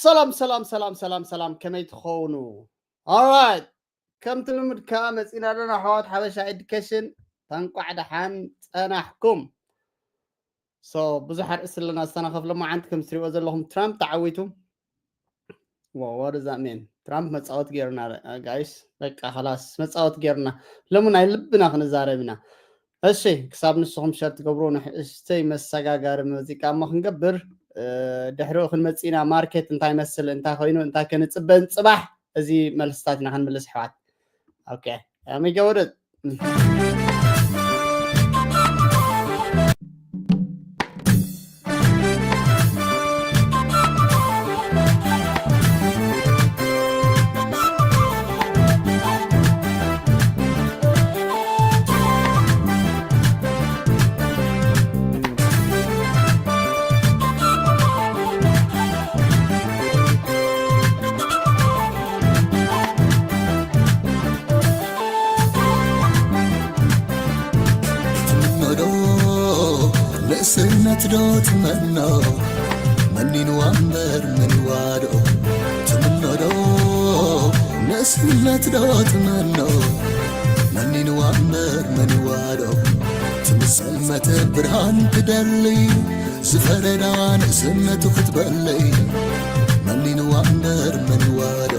ሰላም ሰላም ሰላም ሰላም ሰላም፣ ከመይ ትኾኑ? Alright፣ ከምቲ ልሙድ ከዓ መፂና ኣለና ኣሕዋት ሓበሻ ኤዱኬሽን። እንኳዕ ደሓን ፀናሕኩም። So ብዙሕ ኣርእስቲ ኣለና ዝተናኸፍ ሎማዓንቲ። ከም ትሪእዎ ዘለኹም ትራምፕ ተዓዊቱ። What does that mean? ትራምፕ መፃወት ገይሩና ጋይስ፣ በቃ ኸላስ መፃወት ገይሩና። ሎሚ ናይ ልብና ክንዛረብ ኢና። እሺ፣ ክሳብ ንስኹም ሸር ትገብሩ ንእሽተይ መሰጋጋሪ ሙዚቃ እሞ ክንገብር፣ ድሕሪኡ ክንመፅእ ኢና። ማርኬት እንታይ ይመስል፣ እንታይ ኮይኑ፣ እንታይ ክንፅበ ንፅባሕ፣ እዚ መልስታት ኢና ክንምልስ ኣሕዋት። ኦኬ፣ ኣሚገ ወደ ንእስነት ዶ ትመኖ መኒንዋ እምበር መኒዋ ዶ ትምኖ ዶ ንእስነት ዶ ትመኖ መኒንዋ እምበር መኒዋ ዶ ትምሰል መተ ብርሃን ትደሊ ዝፈረዳ ንእስነቱ ክትበሊ መኒንዋ እምበር መኒዋ ዶ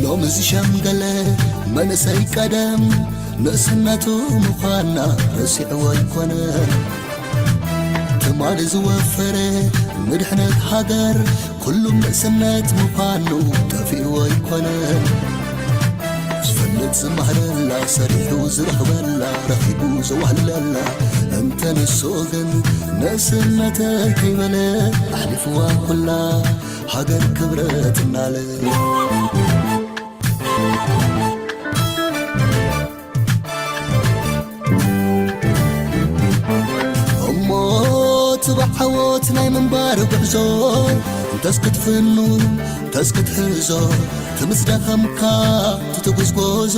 ሎሚ ዝሸምገለ መንእሰይ ቀደም ንእስነቱ ምዃና ረሲዕዎ ኣይኮነ ትማሊ ዝወፈረ ምድሕነት ሃገር ኩሉ ንእስነት ምዃኑ ጠፊእዎ ኣይኮነ ዝፈልጥ ዝማህረላ ሰሪሑ ዝረኽበላ ረኺቡ ዘዋህልለላ እንተ ንሱ ግን ንእስነተይ ከይበለ ኣሕሊፍዋ ኩላ ሃገር ክብረት እናለ እሞ ትባዕ ዓወት ናይ ምንባር ጉዕዞ እንተስ ክትፍኑ እንተስ ክትሕዞ ትምስደኸምካ ትትጉዝጎዞ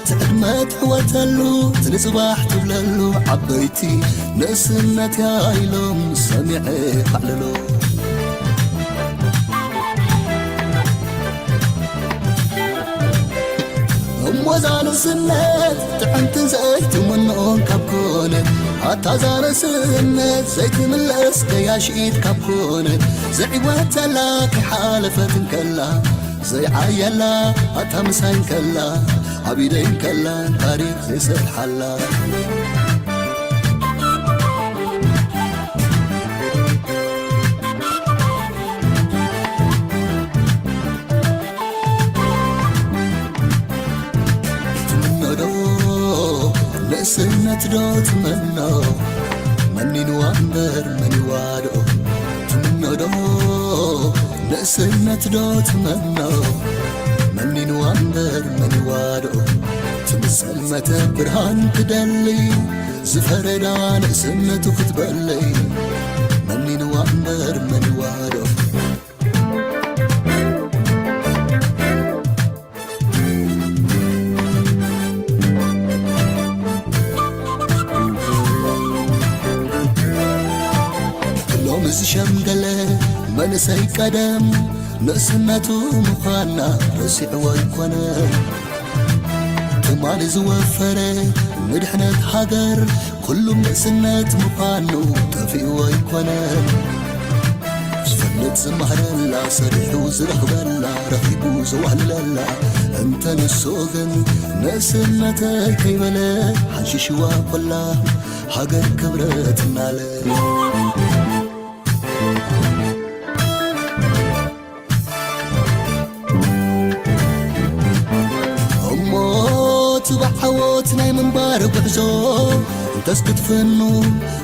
ትዕድመ ትሕወተሉ ትንጽባሕ ትብለሉ ዓበይቲ ንእስነት እያ ኢሎም ሰሚዐ ካዕልሎ እሞ እዛ ንእስነት ጥዕምትን ዘይትምንኦን ካብ ኮነ ኣታ እዛ ንእስነት ዘይትምለስ ገያሽኢት ካብ ኮነ ዘይዕወተላ ከይሓለፈት እንከላ ዘይዓየላ ኣታ ምሳይ እንከላ ኣብ ኢደይ እንከላ ታሪኽ ዘይሰርሓላ ትምኖዶ ንእስነት ዶ ትመኖ መኒንዋ እምበር መኒዋ ዶ ትምኖዶ ንእስነት ዶ ትመኖ መኒንዋ እምበር መኒዋ ዶ ትምሰል መተ ብርሃን ትደሊ ዝፈረዳ ንእስነቱ ክትበሊ መኒንዋ እምበር መኒዋ ዶ ሎሚ ዝሸምገለ መንእሰይ ቀደም ንእስነቱ ምዃና ረሲዕዎ ኣይኮነ ትማሊ ዝወፈረ ምድሕነት ሃገር ኩሉም ንእስነት ምዃኑ ጠፊእዎ ኣይኮነን ዝፈልጥ ዝማህረላ ሰሪሑ ዝረኽበላ ረኺቡ ዘዋህልለላ እንተ ንሱ ግን ንእስነተይ ከይበለ ሓንሺሽዋ ኮላ ሃገር ክብረት እናለ እሞ ትባዕ ዓወት ናይ ምንባር ጉዕዞ እንተስ ክትፍኑ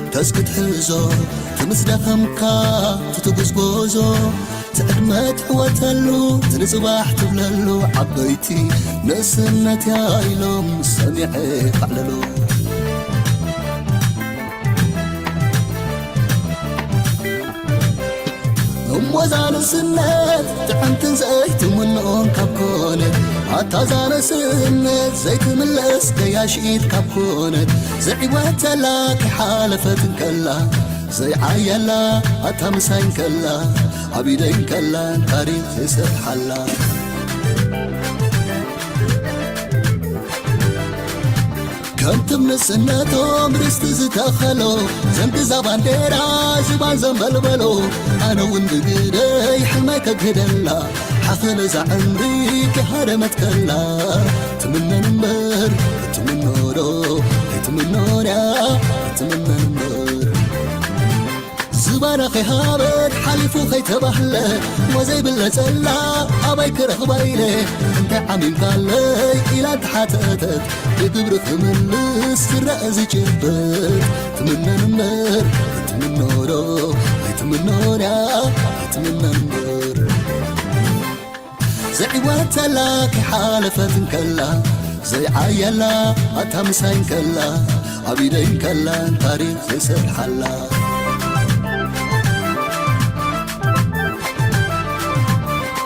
እንተስ ክትሕዞ ትምስ ደኸምካ ትትጉዝጎዞ ትዕድመ ትሕወተሉ ትንጽባሕ ትብለሉ ዓበይቲ ንእስነት እያ ኢሎም ሰሚዐ ፋዕለሉ ሞዛ ንስነት ጥዕምትን ዘይትምንኦን ካብ ኮነት፣ ኣታ ዛነስነት ዘይትምለስ ገያሽኢት ካብ ኮነት፣ ዘዒወተላ ከይሓለፈት እንከላ፣ ዘይዓየላ ኣታ ምሳይ እንከላ፣ ኣብ ኢደይ እንከላ ታሪኽ ይሰርሓላ። ከምቲ ንስነቶም ርስቲ ዝተኸሎ፣ ዘንግዛ ባንዴራ ዝባን ዘንበልበሎ፣ ኣነ እውን ብግደይ ሕልመይ ከግህደላ፣ ሓኸለ ዛዕምሪ ከሃደመት ከላ፣ ትምነን እምበር ትምኖዶ ኣይትምኖንያ፣ ኣይትምነን እምበር። ዝባና ከይሃበት ሓሊፉ ከይተባህለ፣ ወዘይብለጸላ ኣባይ ክረኽባ ኢለ፣ እንታይ ዓሚምካለይ ኢላ እንተሓተተት፣ ብግብሪ ክምልስ ዝረአ ዝጭበጥ፣ ትምነን እምበር ኣይትምኖዶ ኣይትምኖንያ፣ ኣይትምነን እምበር። ዘዒወተላ ከይሓለፈት እንከላ፣ ዘይዓየላ ኣታ ምሳይ እንከላ፣ ኣብ ኢደይ እንከላ ታሪኽ ዘይሰርሓላ።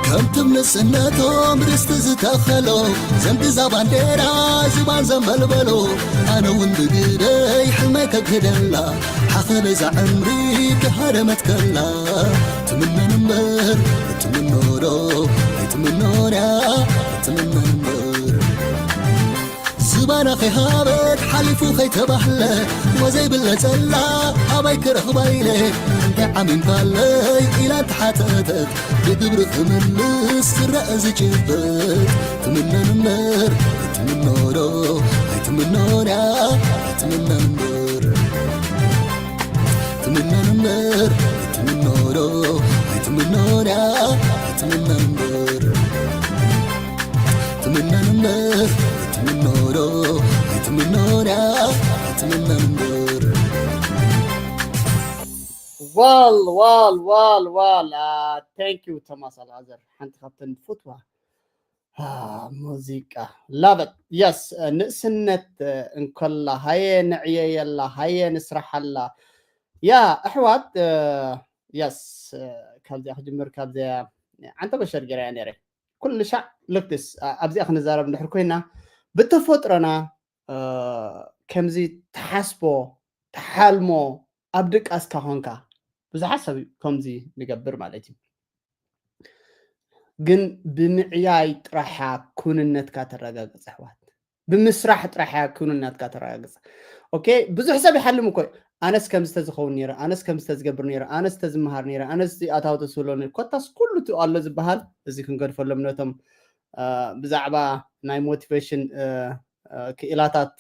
ከምቲ ንስነቶም ርስቲ ዝተኸሎ፣ ዘንግዛ ባንዴራ ዝባን ዘንበልበሎ፣ ኣነ እውን ብግደይ ሕልመይ ከግህደላ፣ ሓኸለ ዛዕምሪ ከሃደመት ከላ፣ ትምነን እምበር ትምኖዶ ኣይትምኖንያ፣ ኣይትምነን እምበር። ዝባና ከይሃበት ሓሊፉ ከይተባህለ፣ ወዘይብለጸላ ኣባይ ክረኽባ ኢለ፣ እንታይ ዓሚምካለይ ኢላ እንተሓተተት፣ ብግብሪ ክምልስ ዝረአ ዝጭበጥ፣ ትምነን እምበር ኣይትምኖዶ ኣይትምኖንያ፣ ኣይትምነን እምበር። ትምነን እምበር ኣይትምኖዶ ኣይትምኖንያ፣ ኣይትምነን እምበር። ትምነን እምበር ኣይትምኖዶ ኣይትምኖንያ፣ ኣይትምነን እምበር። ዋል ዋል ዋል ዋል። Thank you ቶማስ ኣልኣዘር፣ ሓንቲ ካብተን ዝፈትዋ ሙዚቃ። Love it። Yes። ንእስነት እንከላ ሃየ ንዕየየላ፣ ሃየ ንስራሓላ። ያ ኣሕዋት፣ የስ፣ ካብዚኣ ክጅምር። ካብዚኣ ዓንተ በሸር ገይረያ ነይረ። ኩሉ ሻዕ ልክስ ኣብዚኣ ክንዛረብ እንድሕር ኮይና፣ ብተፈጥሮና ከምዚ ትሓስቦ ትሓልሞ ኣብ ድቃስካ ኮንካ፣ ብዙሓት ሰብ እዩ ከምዚ ንገብር ማለት እዩ። ግን ብምዕያይ ጥራሕያ ኩንነትካ ተረጋግጽ ኣሕዋት። ብምስራሕ ጥራሕያ ኩንነትካ ተረጋግጽ። ኦኬ፣ ብዙሕ ሰብ ይሓልም እኮ እዩ። ኣነስ ከምዚ ተዝኸውን ነይረ፣ ኣነስ ከምዚ ተዝገብር ነይረ፣ ኣነስ ተዝመሃር ነይረ፣ ኣነስ ኣታዊ ተስብሎ ነይረ። ኮታስ ኩሉ እቲ ኣሎ ዝበሃል፣ እዚ ክንገድፈሎም ነቶም ብዛዕባ ናይ ሞቲቬሽን ክኢላታት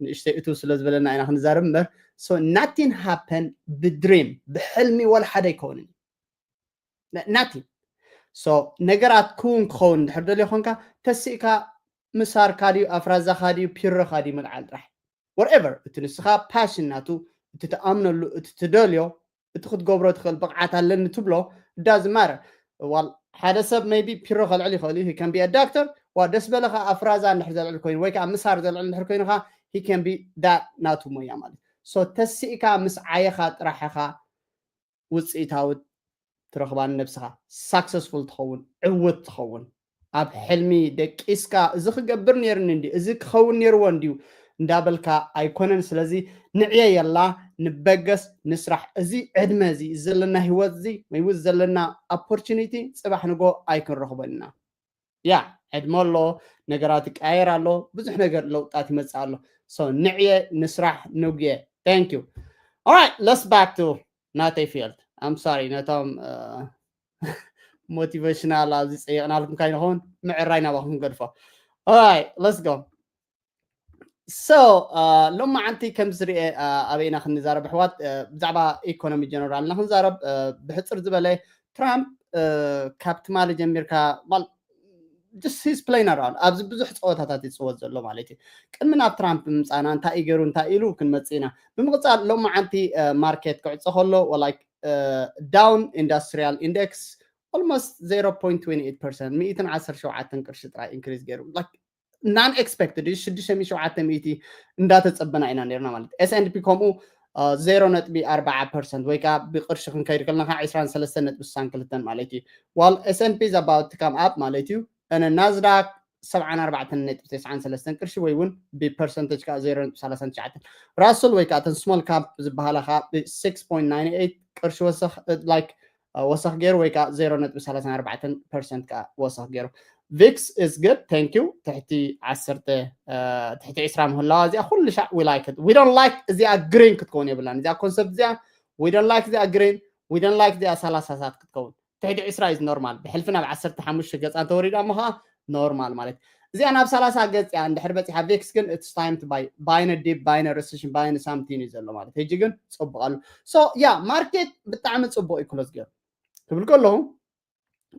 ንእሽተይ እቱ ስለ ዝበለና ኢና ክንዛረብ እምበር። So nothing happen ብድሪም ብሕልሚ ወላ ሓደ ኣይከውንን። Nothing። So ነገራት ክውን ክኸውን እንድሕር ደልዮ ኮንካ፣ ተሲእካ ምሳርካ ድዩ ኣፍራዛኻ ድዩ ፒሮኻ ድዩ ምልዓል ጥራሕ። Whatever፣ እቲ ንስኻ ፓሽን ናቱ፣ እቲ ትኣምነሉ፣ እቲ ትደልዮ፣ እቲ ክትገብሮ ትኽእል ብቕዓት ኣለኒ ትብሎ፣ ዳዝማረ። ዋል ሓደ ሰብ maybe ፒሮ ከልዕል ይኽእል እዩ፣ he can be a doctor። ዋ ደስ በለኻ ኣፍራዛ እንድሕር ዘልዕል ኮይኑ ወይ ከዓ ምሳር ዘልዕል እንድሕር ኮይኑኻ፣ he can be that ናቱ ሞያ ማለት። So ተሲእካ ምስ ዓየኻ ጥራሕ ኢኻ ውፅኢታዊ ትረኽባን ነብስኻ ሳክሰስፉል ትኸውን፣ ዕውት ትኸውን። ኣብ ሕልሚ ደቂስካ እዚ ክገብር ነይርኒ እንዲ፣ እዚ ክኸውን ነይርዎ እንዲዩ እንዳበልካ ኣይኮነን። ስለዚ ንዕየ የላ፣ ንበገስ፣ ንስራሕ። እዚ ዕድመ እዚ ዘለና ህይወት እዚ ወይ እውን ዘለና ኦፖርቹኒቲ ፅባሕ ንጎ ኣይክንረኽቦን ኢና። ያ ዕድመ ኣሎ፣ ነገራት ይቀያየር ኣሎ፣ ብዙሕ ነገር ለውጣት ይመፅእ ኣሎ። So ንዕየ ንስራሕ ንጉየ። Thank you. Alright, let's back to ናተይ ፊልድ። I'm sorry ነቶም ሞቲቬሽናል ኣብዚ ፀይቕናልኩም ካይንኸውን ምዕራይ ናባኹም ክንገድፎ። Alright, let's go. So ሎማዓንቲ ከም ዝርአ ኣበይና ክንዛረብ ኣሕዋት፣ ብዛዕባ ኢኮኖሚ ጀነራልና ክንዛረብ። ብሕፅር ዝበለ ትራምፕ ካብ ትማሊ ጀሚርካ just he's playing around ኣብዚ ብዙሕ ፀወታታት ይፅወት ዘሎ ማለት እዩ። ቅድሚ ናብ ትራምፕ ምምፃና እንታይ እዩ ገይሩ እንታይ ኢሉ ክንመፅእ ኢና። ብምቕፃል ሎማዓንቲ ማርኬት ክዕፆ ከሎ like Dow Industrial Index almost zero point twenty eight percent ሚእትን ዓሰርተ ሸውዓተን ቅርሺ ጥራይ ኢንክሪዝ ገይሩ። Non expected እዩ። ሽዱሽተ ሚእቲ ሸውዓተ ሚእቲ እንዳተፀበና ኢና ነርና ማለት። S and P ከምኡ ዜሮ ነጥቢ ኣርባዓ ፐርሰንት ወይ ከዓ ብቅርሺ ክንከይድ ከለና ከዓ ዕስራን ሰለስተን ነጥቢ ስሳን ክልተን ማለት እዩ። While S and P is about to come up ማለት እዩ። እነ ናዝዳክ ሰብዓን ኣርባዕተን ነጥቢ ተስዓን ሰለስተን ቅርሺ ወይ እውን ብፐርሰንቴጅ ከዓ ዜሮ ነጥቢ ሰላሳን ትሽዓተን። ራስል ወይ ከዓ እተን ስሞል ካፕ ዝበሃላ ከዓ ብ six point nine eight ቅርሺ ወሰኽ like ወሰኽ ገይሩ ወይ ከዓ ዜሮ ነጥቢ ሰላሳን ኣርባዕተን ፐርሰንት ከዓ ወሰኽ ገይሩ። ቪክስ is good, thank you። ትሕቲ ዓሰርተ ትሕቲ ዕስራ ምህላዋ እዚኣ ኩሉ ሻዕ we like it, we don't like እዚኣ ግሪን ክትከውን የብላን። እዚኣ ኮንሰፕት እዚኣ we don't like እዚኣ ግሪን፣ we don't like እዚኣ ሰላሳ ሳት ክትከውን። ትሕቲ ዕስራ is normal። ብሕልፊ ናብ ዓሰርተ ሓሙሽተ ገፃ እንተወሪዳ እሞ ከዓ ኖርማል ማለት እዚኣ ናብ ሰላሳ ገፅ እያ እንድሕር በፂሓ ቪክስ ግን it's time to buy, buying a dip, buying a recession, buying something እዩ ዘሎ ማለት። ሕጂ ግን ፅቡቅ ኣሎ። So yeah, ማርኬት ብጣዕሚ ፅቡቅ እዩ ክሎዝ ገይሩ ክብል ከለኹ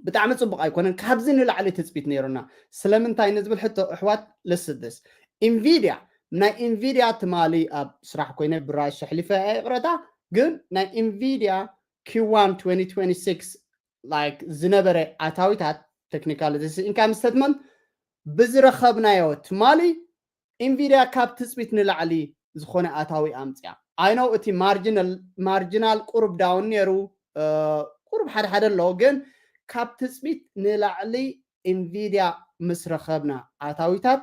ብጣዕሚ ፅቡቅ ኣይኮነን። ካብዚ ንላዕሊ ትፅቢት ነይሩና። ስለምንታይ ንዝብል ሕቶ ኣሕዋት፣ listen this። ኢንቪድያ፣ ናይ ኢንቪድያ ትማሊ ኣብ ስራሕ ኮይነ ብራሽ ሕሊፈ እየ፣ ይቅረታ። ግን ናይ ኢንቪድያ Q one twenty twenty-six like ዝነበረ ኣታዊታት፣ technical income statement ብዝረኸብናዮ ትማሊ ኢንቪድያ ካብ ትፅቢት ንላዕሊ ዝኾነ ኣታዊ ኣምፅያ። I know እቲ ማርጂናል ቁሩብ ዳውን ነይሩ፣ ቁሩብ ሓደ ሓደ ኣሎ፣ ግን ካብ ትፅቢት ንላዕሊ ኢንቪድያ ምስ ረኸብና ኣታዊታት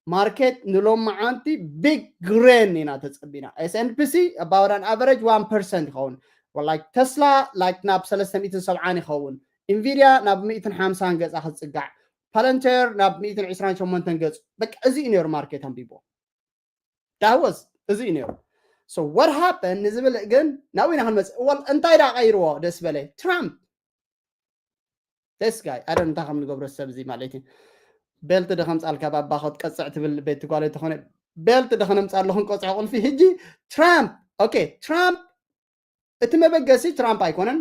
ማርኬት ንሎማዓንቲ ቢግ ግሬን ኢና ተፀቢና። S and P about an average one percent ይኸውን። Like ተስላ like ናብ ሰለስተ ሚእትን ሰብዓን ይኸውን። ኢንቪድያ ናብ ሚእትን ሓምሳን ገፃ ክፅጋዕ፣ ፓለንቴር ናብ ሚእትን ዕስራን ሸሞንተን ገፁ። በቃ እዚ እዩ ነይሩ ማርኬት ኣንቢቦ። That was እዚ እዩ ነይሩ። So what happened ንዝብል ግን ናብ ኢና ክንመፅእ። Well እንታይ ዳ ቀይርዎ ደስ በለ? ትራምፕ። This guy I don't እንታይ ከም ንገብሮ ሰብ እዚ ማለት እዩ። ቤልት ዶ ከምፃልካ ባባ ክትቀፅዕ ትብል ቤት ጓል ተኾነ ቤልት ዶ ከነምፃ ኣለኹን ቀፅዖ ቁልፊ ሕጂ ትራምፕ። ኦኬ ትራምፕ እቲ መበገሲ ትራምፕ ኣይኮነን።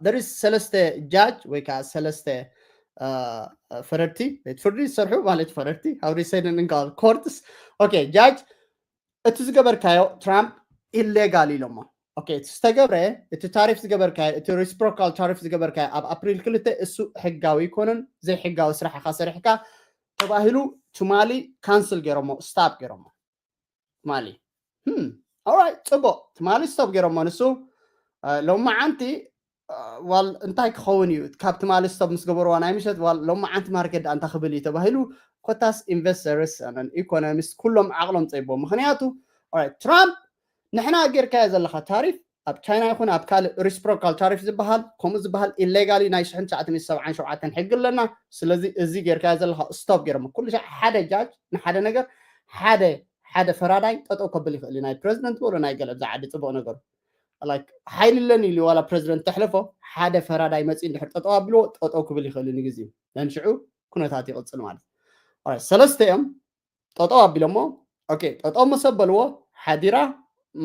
There is ሰለስተ ጃጅ ወይ ከዓ ሰለስተ ፈረድቲ ቤት ፍርዲ ዝሰርሑ ማለት ፈረድቲ how do you say in English? Courts. ኦኬ ጃጅ እቲ ዝገበርካዮ ትራምፕ ኢሌጋል ኢሎሞ። ኦኬ እቲ ዝተገብረ እቲ ታሪፍ ዝገበርካዮ እቲ ሪስፕሮካል ታሪፍ ዝገበርካዮ ኣብ ኣፕሪል ክልተ እሱ ሕጋዊ ኣይኮነን፣ ዘይሕጋዊ ስራሕ ኢኻ ሰሪሕካ ተባሂሉ ትማሊ ካንስል ገይሮሞ፣ ስታፕ ገይሮሞ። ትማሊ ኦራይት ፅቡቅ ትማሊ ስቶፕ ገይሮሞ። ንሱ ሎማዓንቲ ዋል እንታይ ክኸውን እዩ ካብ ትማሊ ስቶፕ ምስ ገበርዋ ናይ ምሸት ዋል ሎማዓንቲ ማርኬት ዳ እንታይ ክብል እዩ ተባሂሉ ኮታስ ኢንቨስተርስ ኢኮኖሚስት ኩሎም ዓቕሎም ፀይቦ። ምክንያቱ ትራምፕ ንሕና ጌርካዮ ዘለካ ታሪፍ ኣብ ቻይና ይኹን ኣብ ካልእ ሪስፕሮካል ታሪፍ ዝበሃል ከምኡ ዝበሃል ኢሌጋሊ ናይ ሽሕን ትሽዓተ ሚእትን ሰብዓን ሸውዓተን ሕጊ ኣለና። ስለዚ እዚ ጌርካዮ ዘለካ ስቶፕ ገይሮሞ። ኩሉ ሻዕ ሓደ ጃጅ ንሓደ ነገር ሓደ ሓደ ፈራዳይ ጠጠው ከብል ይኽእል እዩ። ናይ ፕረዚደንት በሎ ናይ ገለ ብዛ ዓዲ ፅቡቅ ነገሩ ሓይሊ ኣለኒ ኢሉ ዋላ ፕረዚደንት ተሕለፎ ሓደ ፈራዳይ መፂ እንድሕር ጠጠው ኣቢልዎ ጠጠው ክብል ይኽእል እዩ ንግዜኡ። ነንሽዑ ኩነታት ይቕፅል ማለት እዩ። ሰለስተ እዮም ጠጠው ኣቢሎሞ። ኦኬ ጠጠው መሰ በልዎ ሓዲራ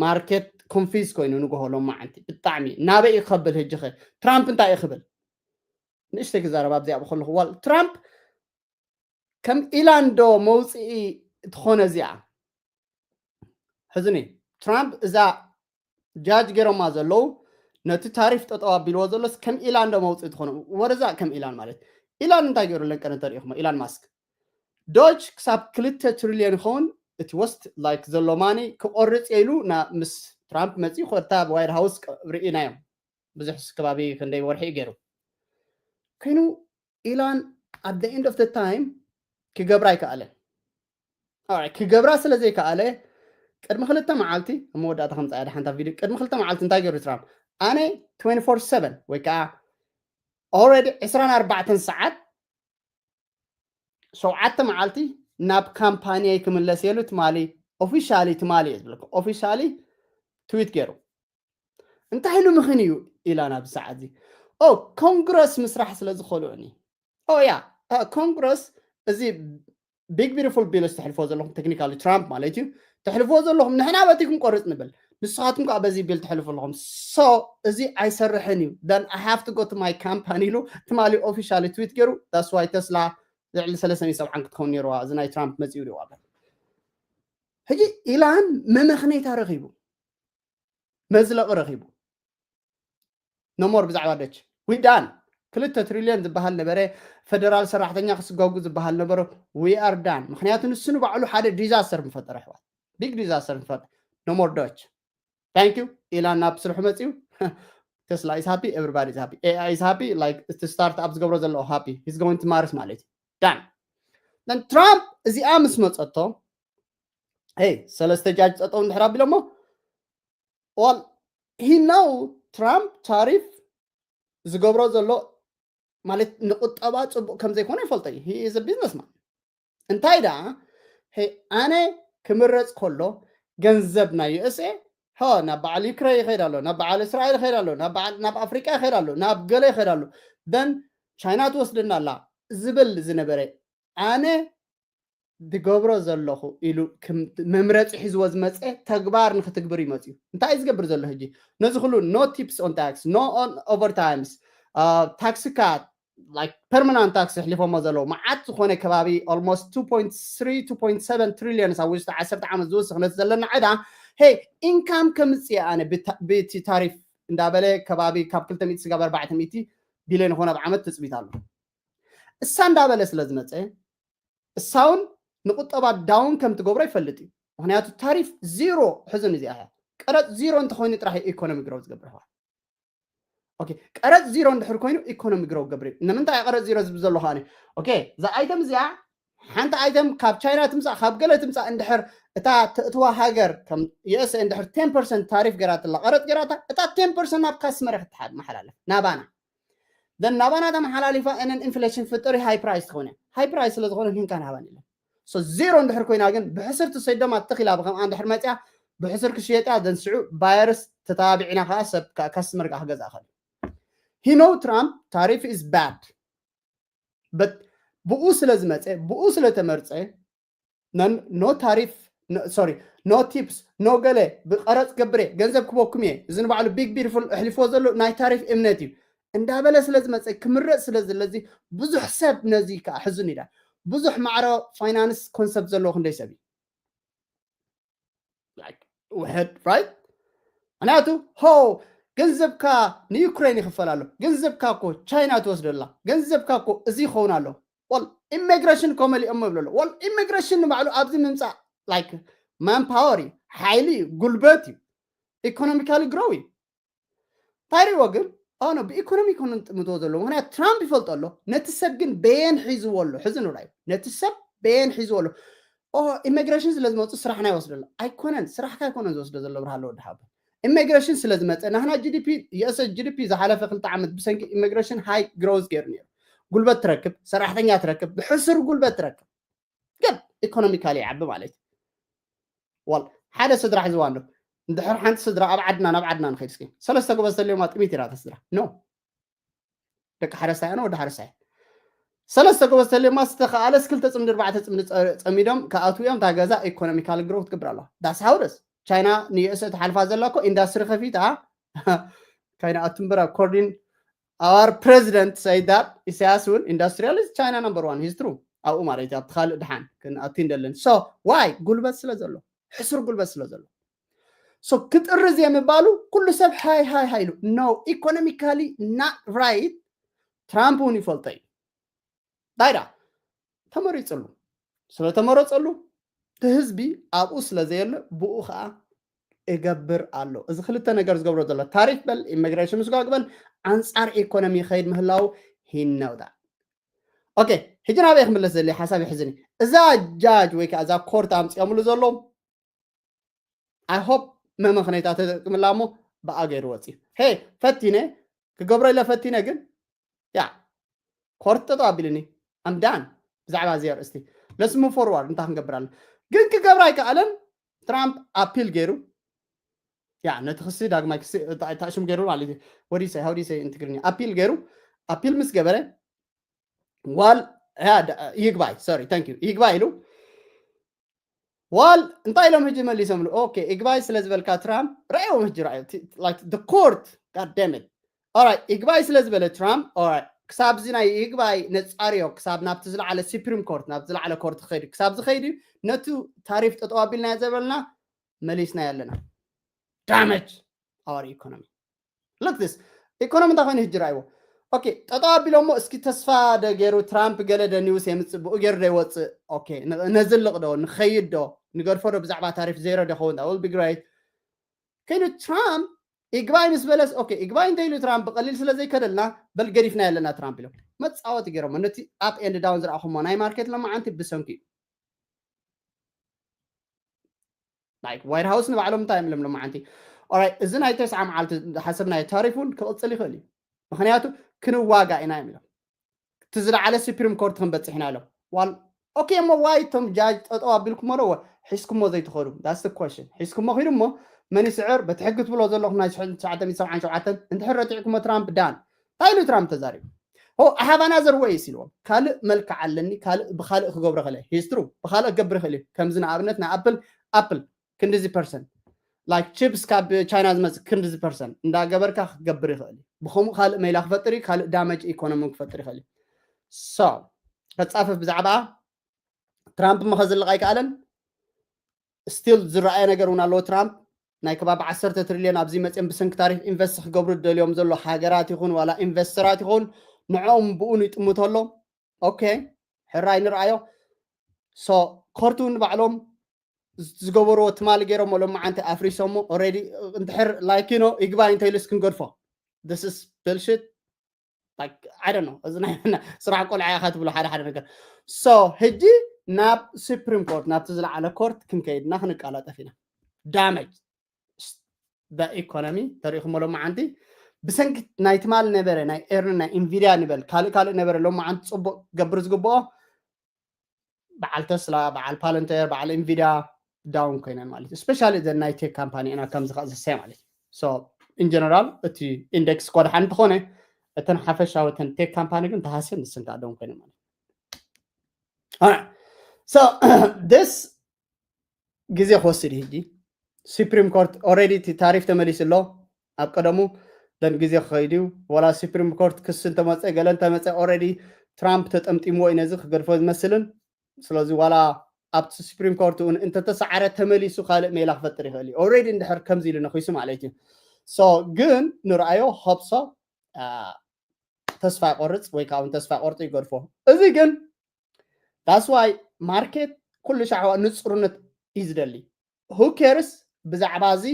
ማርኬት ኮንፊዝ ኮይኑ ንግሆ ሎማዓንቲ ብጣዕሚ ናበይ እዩ ከብል ህጂ ኸ ትራምፕ እንታይ እዩ ክብል ንእሽተይ ክዛረብ ኣብዚኣ ከለኹ ዋል ትራምፕ ከም ኢላን ዶ መውፅኢ ትኾነ እዚኣ ሕዝኒ ትራምፕ እዛ ጃጅ ገይሮማ ዘለዉ ነቲ ታሪፍ ጠጠው ኣቢልዎ ዘሎስ ከም ኢላን ዶ መውፅኢ ትኾነ ወደዛ ከም ኢላን ማለት ኢላን እንታይ ገይሩ ለንቀነ ተሪኢኹሞ ኢላን ማስክ ዶጅ ክሳብ ክልተ ትሪልዮን ይኸውን እቲ ወስት ላይክ ዘሎ ማኒ ክቆርፅ ኢሉ ምስ ትራምፕ መፂኡ ኮታ ዋይት ሃውስ ርኢናዮም ብዙሕ ከባቢ ክንደይ ወርሒ እዩ ገይሩ ኮይኑ ኢላን ኣብ the end of the time ክገብራ ኣይከኣለን። ክገብራ ስለ ዘይከኣለ ቅድሚ ክልተ መዓልቲ ኣብ መወዳእታ ከምፃ ያደ ሓንታ ቪድዮ ቅድሚ ክልተ መዓልቲ እንታይ ገይሩ ትራምፕ ኣነ twenty-four seven ወይ ከዓ already ዕስራን ኣርባዕተን ሰዓት ሸውዓተ መዓልቲ ናብ ካምፓኒየይ ክምለስ የሉ ትማሊ ኦፊሻሊ ትማሊ እየ ዝብለኩም ኦፊሻሊ ትዊት ገይሩ እንታይ ኢሉ ምኽን እዩ ኢላን ኣብዚ ሰዓት እዚ ኮንግረስ ምስራሕ ስለ ዝኸልዑኒ ያ ኮንግረስ እዚ ቢግ ቢዩቲፉል ቢል ዝተሕልፎ ዘለኹም ቴክኒካሊ ትራምፕ ማለት እዩ ተሕልፎ ዘለኹም ንሕና በቲ ክንቆርፅ ንብል ንስኻትኩም ከዓ በዚ ቢል ትሕልፉ ኣለኹም so እዚ ኣይሰርሕን እዩ then I have to go to my company ኢሉ ትማሊ ኦፊሻሊ ትዊት ገይሩ that's why ተስላ ልዕሊ ሰለስተ ሚእቲ ሰብዓን ክትከውን ነይርዋ እዚ ናይ ትራምፕ መፂኡ ሪዋ ሕጂ ኢላን መመኽነይታ ረኺቡ መዝለቒ ረኺቡ no more ብዛዕባ ደች we done ክልተ ትሪልዮን ዝበሃል ነበረ ፈደራል ሰራሕተኛ ክስጓጉ ዝበሃል ነበረ we are done ምክንያቱ ንሱ ንባዕሉ ሓደ ዲዛስተር ምፈጠረ ኣሕዋት ቢግ ዲዛስተር ምፈጠረ no more Doge. Thank you. ኢላን ናብ ስርሑ መፅዩ። Tesla is happy, everybody is happy. AI is happy, like እቲ ስታርት ኣፕ ዝገብሮ ዘለዎ ሃፒ። He's going to Mars ማለት እዩ። Done. Then ትራምፕ እዚኣ ምስ መፀቶ፣ ሄይ፣ ሰለስተ ጃጅ ፀጠው እንድሕር ኣቢሎሞ፣ well, he know ትራምፕ ታሪፍ ዝገብሮ ዘሎ ማለት ንቁጠባ ፅቡቅ ከም ዘይኮነ ይፈልጦ እዩ። He is a businessman. እንታይ ደኣ፣ ሄ፣ ኣነ ክምረፅ ከሎ ገንዘብ ናይ USA ሆ ናብ በዓል ዩክሬን ይኸይድ ኣሎ፣ ናብ በዓል እስራኤል ይኸይድ ኣሎ፣ ናብ በዓል ናብ ኣፍሪቃ ይኸይድ ኣሎ፣ ናብ ገለ ይኸይድ ኣሎ፣ then ቻይና ትወስደና ኣላ ዝብል ዝነበረ፣ ኣነ ዝገብሮ ዘለኹ ኢሉ መምረፂ ሒዝዎ ዝመፀ ተግባር ንክትግብር ይመፅዩ። እንታይ እዩ ዝገብር ዘሎ ሕጂ? ነዚ ኩሉ no tips on tax, no on overtimes, tax cut, like permanent tax ኣሕሊፎሞ ዘለዉ መዓት ዝኾነ ከባቢ almost two point three two point seven trillion ኣብ ውሽጢ ዓሰርተ ዓመት ዝውስኽ ነቲ ዘለና ዕዳ፣ ሄይ፣ ኢንካም ከምፅእ ኣነ ብቲ ታሪፍ እንዳበለ ከባቢ ካብ ክልተ ሚእቲ ስጋብ ኣርባዕተ ሚእቲ ቢልዮን ይኾን ኣብ ዓመት ትፅቢት ኣሎ። እሳ እንዳበለ ስለ ዝመፀ እሳውን ንቁጠባ ዳውን ከም ትገብሮ ይፈልጥ እዩ። ምክንያቱ ታሪፍ ዜሮ ሕዝን እዚኣ እያ። ቀረፅ ዜሮ እንተኮይኑ ጥራሕ ኢኮኖሚ ግሮው ዝገብር። ኦኬ፣ ቀረፅ ዜሮ እንድሕር ኮይኑ ኢኮኖሚ ግሮው ገብር እዩ። ንምንታይ ቀረፅ ዜሮ ዝብል ዘሎ ከዓኒ? ኦኬ፣ እዛ ኣይተም እዚኣ ሓንቲ ኣይተም ካብ ቻይና ትምፃእ ካብ ገለ ትምፃእ እንድሕር እታ ተእትዋ ሃገር ከም USA እንድሕር ten percent ታሪፍ ገራትላ ቀረፅ ገራታ እታ ten percent ናብ ካስመር ክትሓድ መሓላለፍ ናባና then ናባና ተመሓላሊፋ እነን ኢንፍሌሽን ፍጥሪ ሃይ ፕራይስ ትኾነ ሃይ ፕራይስ ስለ ዝኾነ ሂንካ ናባን ኢለን። So ዜሮ እንድሕር ኮይና ግን ብሕስር ትሰይዶማ ትኽኢላ ብከምኣ እንድሕር መፅያ ብሕስር ክሽየጥያ then ስዑ ባየርስ ተታቢዕና ከዓ ሰብ ካስመር ከዓ ክገዝእ ኸል he know ትራምፕ ታሪፍ is bad but ብኡ ስለ ዝመፀ ብኡ ስለ ተመርፀ no tariff, sorry, no tips, no ገለ ብቀረፅ ገብር እየ ገንዘብ ክበኩም እየ እዚ ንባዕሉ big beautiful ኣሕሊፎ ዘሎ ናይ ታሪፍ እምነት እዩ እንዳበለ ስለ ዝመፀ ክምረፅ ስለ ዝለዚ ብዙሕ ሰብ ነዚ ከዓ ሕዝን ኢላ ብዙሕ ማዕረ ፋይናንስ ኮንሰፕት ዘለዎ ክንደይ ሰብ እዩ ውሕድ right ምክንያቱ ሆ ገንዘብካ ንዩክሬን ይኽፈል ኣሎ ገንዘብካ እኮ ቻይና ትወስደላ ገንዘብካ እኮ እዚ ይኸውን ኣሎ well immigration እኮ መሊኦም ይብሉ ኣሎ well immigration ንባዕሉ ኣብዚ ምምፃእ like manpower እዩ ሓይሊ እዩ ጉልበት እዩ economically grow እዩ እንታይ ሪእዎ ግን ኣነ ብኢኮኖሚ ይኮነ ጥምቶ ዘለዎ ምክንያት ትራምፕ ይፈልጦ ኣሎ ነቲ ሰብ ግን በየን ሒዝዎ ኣሎ ሕዚ ንብላ እዩ ነቲ ሰብ በየን ሒዝዎ ኣሎ ኢሚግሬሽን ስለ ዝመፁ ስራሕና ይወስደሉ ኣይኮነን ስራሕካ ኣይኮነን ዝወስደ ዘሎ ብርሃለ ወዲ ሓቦ ኢሚግሬሽን ስለ ዝመፀ ናህና GDP US GDP ዝሓለፈ ክልተ ዓመት ብሰንኪ ኢሚግሬሽን ሃይ ግሮዝ ገይሩ ነይሩ ጉልበት ትረክብ ሰራሕተኛ ትረክብ ብሕሱር ጉልበት ትረክብ ግን ኢኮኖሚካሊ ይዓቢ ማለት እዩ ዋል ሓደ ስድራ ሒዝዋ ኣሎ እንድሕር ሓንቲ ስድራ ኣብ ዓድና ናብ ዓድና ንኸይድ እስኪ ሰለስተ ጎበዝ ተልዮማ ጥሚት ኢራ ተስድራ ኖ ደቂ ሓረስታይ ኣነ ወዲ ሓረስታይ ሰለስተ ጎበዝ ተልዮማ ዝተኸኣለ ክልተ ፅምዲ ኣርባዕተ ፅምዲ ፀሚዶም ክኣትዉ እዮም እታ ገዛ ኢኮኖሚካል ግሮ ክትገብር ኣለዋ ዳስ ሃውደስ ቻይና ንዩኤስ ትሓልፋ ዘላ እኮ ኢንዳስትሪ ከፊታ ካይና ኣትንበራ ኮርዲን our president say that ኢሳያስ እውን industrial is China number one history ኣብኡ ማለት ኣብቲ ካልእ ድሓን ክንኣቱ እንደለን so why ጉልበት ስለ ዘሎ ሕሱር ጉልበት ስለ ዘሎ so ክጥርዝ የምባሉ ኩሉ ሰብ ሃይ ሃይ ሃይሉ no economically not right ትራምፕ እውን ይፈልጦ እዩ ዳይዳ ተመሪፅሉ ስለተመረፀሉ እቲ ህዝቢ ኣብኡ ስለ ዘየለ ብኡ ከዓ እገብር ኣሎ እዚ ክልተ ነገር ዝገብሮ ዘሎ ታሪፍ በል ኢሚግሬሽን ምስጓግ በል ኣንፃር ኢኮኖሚ ይኸይድ ምህላው ሂነውታ ኦኬ ሕጂ ናበይ ክምለስ ዘለ ሓሳብ ይሕዝኒ እዛ ጃጅ ወይ ከዓ እዛ ኮርት ኣምፅኦምሉ ዘለዉ I hope መመኽነይታ ተጠቅምላ እሞ ብኣ ገይሩ ወፂ ሄ ፈቲነ ክገብሮ ኢለ ፈቲነ ግን ያ ኮርት ጠጠው ኣቢልኒ ኣምዳን ብዛዕባ እዚ ኣርእስቲ let's move forward እንታይ ክንገብር ኣለና ግን ክገብር ኣይከኣለን ትራምፕ ኣፒል ገይሩ ያ ነቲ ክሲ ዳግማይ ክሲ ታሽም ገይሩ ማለት እዩ ወዲሰ ሃውዲሰ እንትግርኛ ኣፒል ገይሩ ኣፒል ምስ ገበረ ዋል ይግባይ sorry thank you ይግባይ ኢሉ ዋል እንታይ ኢሎም ሕጂ መሊሶምሉ ኦኬ ይግባይ ስለ ዝበልካ ትራምፕ ረእዎም ሕጂ ረእዮ court goddammit ኦራይ ይግባይ ስለ ዝበለ ትራምፕ ኦራይ ክሳብ እዚ ናይ ይግባይ ነፃርዮ ክሳብ ናብቲ ዝለዓለ ሱፕሪም ኮርት ናብቲ ዝለዓለ ኮርት ክኸይድ ክሳብ ዝኸይድ እዩ ነቲ ታሪፍ ጠጠው ኣቢልና ዘበልና መሊስና ኣለና damage our economy look this ኢኮኖሚ እንታይ ኮይኑ ሕጂ ረኣይዎ ኦኬ ጠጠው ኣቢሎሞ እስኪ ተስፋ ደ ገይሩ ትራምፕ ገለ ደ ኒውስ የምፅእ ብኡ ገይሩ ዶ ይወፅእ ኦኬ ነዝልቕ ዶ ንኸይድ ዶ ንገድፎ ዶ ብዛዕባ ታሪፍ ዜሮ ዶ ይኸውን will be great ከይኑ ትራምፕ ይግባይ ምስ በለስ okay ይግባይ እንተኢሉ ትራምፕ ብቀሊል ስለ ዘይከደልና በል ገዲፍና ኣለና ትራምፕ ኢሎም መፃወቲ ገይሮሞ ነቲ up and down ዝረኣኹሞ ናይ ማርኬት ሎማዓንቲ ብሰንኪ እዩ። White House ንባዕሎም እንታይ እዮም ኢሎም ሎማዓንቲ? Alright እዚ ናይ ተስዓ መዓልቲ ሓሰብናዮ ታሪፍ እውን ክቕፅል ይኽእል እዩ። ምክንያቱ ክንዋጋ ኢና እዮም ኢሎም እቲ ዝለዓለ Supreme Court ክንበፅሕ ኢና ኢሎም ዋል okay እሞ why እቶም judge ጠጠው ኣቢልኩሞ ዶ ሒዝኩሞ ዘይትኸዱ that's the question ሒዝኩሞ ኪዱ እሞ መን ይስዕር በቲ ሕጊ ትብሎ ዘለኹም ናይ ትሽዓተ ሚእቲ ሰብዓን ሸውዓተን እንድሕር ረቲዕኩሞ ትራምፕ done እንታይ ኢሉ ትራምፕ ተዛሪቡ I have another way ኢልዎም ካልእ መልክዕ ኣለኒ ካልእ ብካልእ ክገብሮ ከለ history ብካልእ ክገብር ይኽእል እዩ ከምዚ ንኣብነት ናይ ኣፕል ኣፕል ክንድዚ ፐርሰንት like chips ካብ ቻይና ዝመፅእ ክንድዚ ፐርሰንት እንዳገበርካ ክገብር ይኽእል እዩ ብከምኡ ካልእ መይላ ክፈጥር እዩ ካልእ damage economy ክፈጥር ይኽእል እዩ so ከፃፍፍ ብዛዕባ ትራምፕ እሞ ከዝልቕ ኣይከኣለን still ዝረኣየ ነገር እውን ኣለዎ ትራምፕ ናይ ከባቢ ዓሰርተ ትሪልዮን ኣብዚ መፅኦም ብሰንኪ ታሪፍ ኢንቨስት ክገብሩ ዝደልዮም ዘሎ ሃገራት ይኹን ዋላ ኢንቨስተራት ይኹን ንዕኦም ብኡ ይጥምቶ ኣሎ okay ሕራይ ንርኣዮ so ኮርት እውን ንባዕሎም ዝገበርዎ ትማሊ ገይሮሞ ሎማዓንቲ ኣፍሪሶሞ already እንድሕር like you know ይግባይ እንተኢሉስ ክንገድፎ this is bullshit I don't know እዚ ናይ ስራሕ ቆልዓ ኢኻ ትብሎ ሓደ ሓደ ነገር so ሕጂ ናብ Supreme Court ናብቲ ዝለዓለ ኮርት ክንከይድና ክንቀላጠፍ ኢና damage the economy ተሪእኹሞ ሎማዓንቲ ብሰንኪ ናይ ትማሊ ነበረ ናይ earning ናይ Nvidia ንበል ካልእ ካልእ ነበረ ሎማዓንቲ ፅቡቅ ገብር ዝግብኦ በዓል ተስላ በዓል ፓለንቴር በዓል Nvidia down ኮይነን ማለት እዩ especially ዘን ናይ tech company ኢና ከምዚ ከኣ ዝሰ ማለት እዩ so in general እቲ index እኳ ደሓን እንተኾነ እተን ሓፈሻዊ እተን tech company ግን ተሃስየን ንስን ከዓ down ኮይነን ማለት እዩ so this ግዜ ክወስድ እዩ ሕጂ Supreme Court already እቲ ታሪፍ ተመሊሱ ኣሎ ኣብ ቀደሙ ደን ግዜ ክኸይድ እዩ ዋላ Supreme Court ክሲ እንተመፀ ገለ እንተመፀ already ትራምፕ ተጠምጢምዎ እዩ ነዚ ክገድፎ ዝመስልን ስለዚ ዋላ ኣብቲ Supreme Court እውን እንተተሰዓረ ተመሊሱ ካልእ ሜላ ክፈጥር ይኽእል እዩ already እንድሕር ከምዚ ኢሉ ነኺሱ ማለት እዩ so ግን ንርኣዮ hope so ተስፋ ቆርፅ ወይ ከዓ እውን ተስፋ ቆርጡ ይገድፎ እዚ ግን that's why ማርኬት ኩሉ ሻዕዋ ንፁርነት እዩ ዝደሊ who cares ብዛዕባ እዚ